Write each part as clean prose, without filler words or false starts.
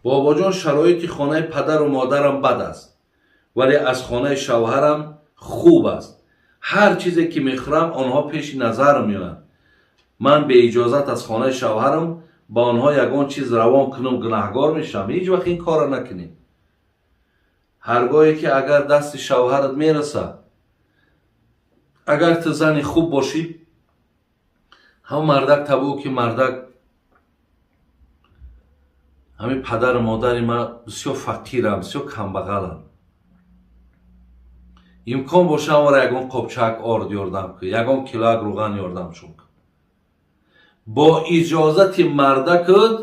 Бобоҷон, шароити хонаи падару модарам бад аст, вале аз хонаи шавҳарам хуб аст. Ҳар чизе ки мехӯрам, онҳо пеши назар меоянд. Ман беиҷозат аз хонаи шавҳарам ба онҳо ягон чиз равон кунам, гунаҳгор мешавам? Ҳеҷ вақт ин корро накунед. Ҳаргоҳе ки агар дасти шавҳарат мерасад, агар ту зани хуб бошӣ, ҳам мардак табу ки мардак ҳамин падару модари ман бисёр фақирам, бисёр камбағалам, имкон боша амора ягон қобчак орд ёрдам кун, ягон килоак рӯған ёрдамшон кун. Бо иҷозати мардакат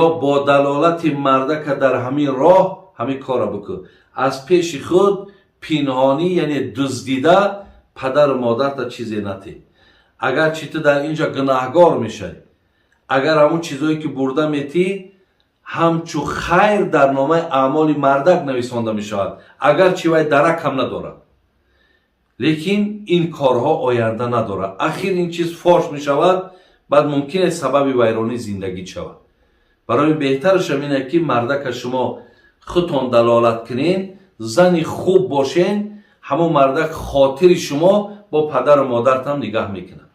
ё бо далолати мардака дар ҳамин роҳ ҳамин корро бикун. Аз пеши худ пинҳонӣ, яъне дуздида, падару модарта чизе натӣ. Агарчи ту дар ин ҷо гунаҳгор мешавӣ, агар ҳамун чизое ки бурда метӣ, ҳамчу хайр дар номаи аъмоли мардак нависонда мешавад, агарчи вай дарак ҳам надорад, лекин ин корҳо оянда надорад. Ахир ин чиз фош мешавад, баъд мумкин аст сабаби вайронии зиндагӣ шавад. Барои беҳтарашам ине ки мардака шумо худтон далолат кунен, зани хуб бошен, ҳамон мардак хотири шумо бо падару модартам нигаҳ мекунад.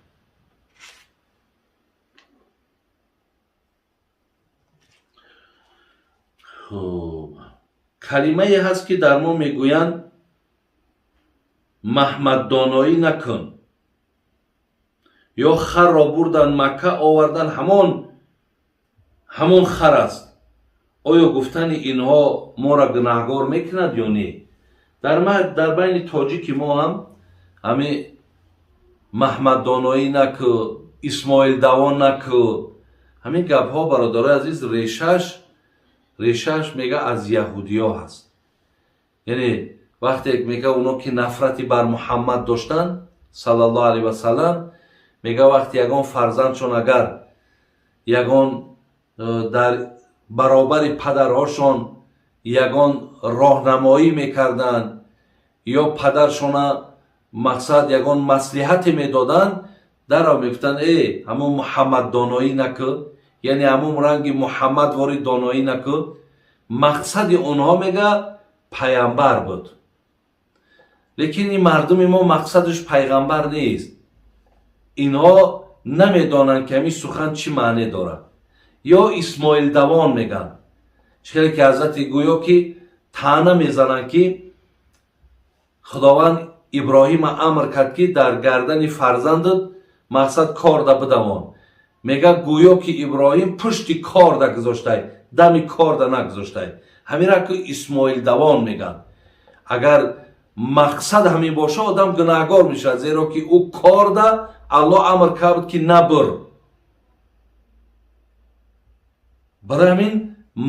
Хуб, калимае ҳаст, ки дар мо мегӯянд: маҳмаддоноӣ накун, ё харро бурдан Макка овардан, ҳамон хар аст. Оё гуфтани инҳо моро гунаҳгор мекунад ё не? Дар байни тоҷики мо ҳам ҳами маҳмаддоноӣ наку, Исмоил давон наку, ҳамин гапҳо, бародарои азиз, решаш мега аз яҳудиё ҳаст. Яъне вақте мега оно ки нафрати бар Муҳаммад доштанд, саллаллоҳу алайҳи васалам, мега вақте ягон фарзандшон агар ягон дар баробари падарҳошон ягон роҳнамоӣ мекарданд ё падаршона мақсад ягон маслиҳате медоданд, дарав мегуфтанд: «Э, ҳамон муҳаммаддоноӣ накӯ», яъне ҳамон ранги Муҳаммадвори доноӣ накӯ. Мақсади онҳо, мега, пайғамбар буд. Лекин ин мардуми мо мақсадаш пайғамбар нест. Инҳо намедонанд, ки ҳамин сухан чӣ маъне дорад. Ё Исмоил давон мегӯянд, чӣ ки ҳазрати гӯё ки таъна мезананд, ки Худованд Иброҳима амр кард, ки дар гардани фарзандат мақсад корда бидавон. Мега гӯё ки Иброҳим пушти корда гузоштай, дами корда нагузоштай. Ҳамира ки Исмоил давон мегӯянд. Агар мақсад ҳамин боша, одам гунаҳгор мешавад, зеро ки ӯ корда Аллоҳ амр кард, ки набур. Барои ҳамин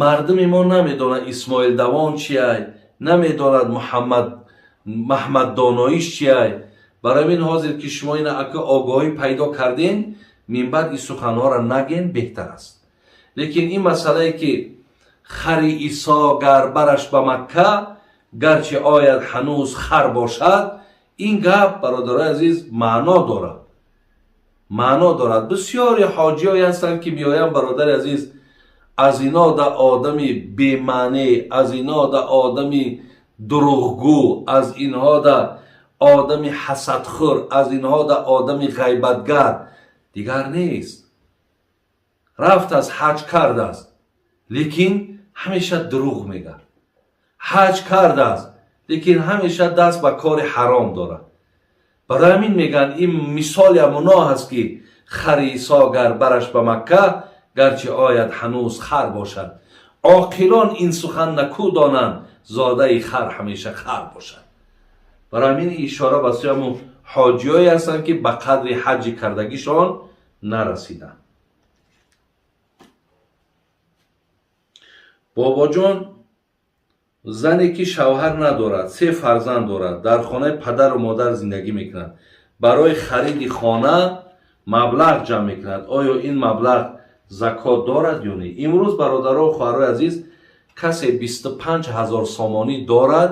мардуми мо намедонад Исмоил давон чиай, намедонад Муҳаммад маҳмаддоноиш чиай. Барои ҳамин ҳозир ки шумо ина ака огоҳӣ пайдо кардем, минбаъд ин суханҳоро нагем, беҳтар аст. Лекин ин масъалае ки хари Исо гар бараш ба Макка, гарчи ояд ҳанӯз хар бошад, ин гап, бародарои азиз, маъно дорад, маъно дорад. Бисёри ҳоҷиҳое ҳастанд, ки меоянд, бародари азиз, аз ино да одами бемаъне, аз ино да одами дурӯғгӯ, аз инҳо да одами ҳасадхӯр, аз инҳо да одами ғайбатгар дигар нест. Рафтааст, ҳаҷ кардааст, лекин ҳамеша дурӯғ мегӯяд. Ҳаҷ кардааст, лекин ҳамеша даст ба кори ҳаром дорад. Барои ҳамин мегӯянд, ин мисоли ҳамоно ҳаст, ки хари Исо гар бараш ба Макка, гарчи ояд ҳанӯз хар бошад. Оқилон ин сухан накӯ донанд, зодаи хар ҳамеша хар бошад. Барои ҳамин ишора ба сӯи ҳамун ҳоҷиҳое ҳастанд, ки ба қадри ҳаҷи кардагишон нарасиданд. Бобоҷон, зане ки шавҳар надорад, се фарзанд дорад, дар хонаи падару модар зиндагӣ мекунад, барои хариди хона маблағ ҷамъ мекунад, оё ин маблағ закот дорад ё не? Имрӯз, бародаро, хоҳарои азиз, касе 25 000 сомонӣ дорад,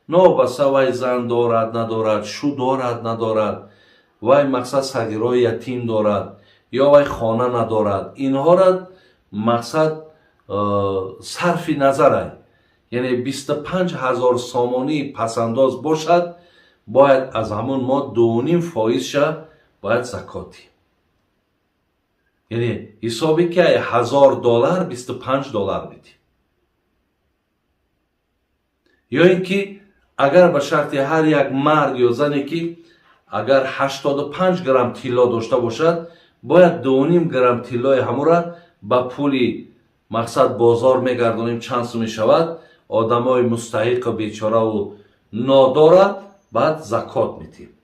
нобаса вай зан дорад, надорад, шу дорад, надорад, вай мақсад сағирои ятим дорад ё вай хона надорад, инҳоро мақсад Сарфи назарай, яъне 25 000 сомонии пасандоз бошад, бояд аз ҳамун мо 2,5 фоизша бояд закот диҳем. Яъне ҳисоби ки 1000 доллар 25 доллар медиҳем. Ё ин ки агар ба шарти ҳар як мард ё зане ки агар 85 грамм тилло дошта бошад, бояд 2,5 грамм тиллои ҳамура ба пули мақсад бозор мегардонем, чанд сум мешавад, одамои мустаҳиқу бечораву нодора баъд закот медиҳем.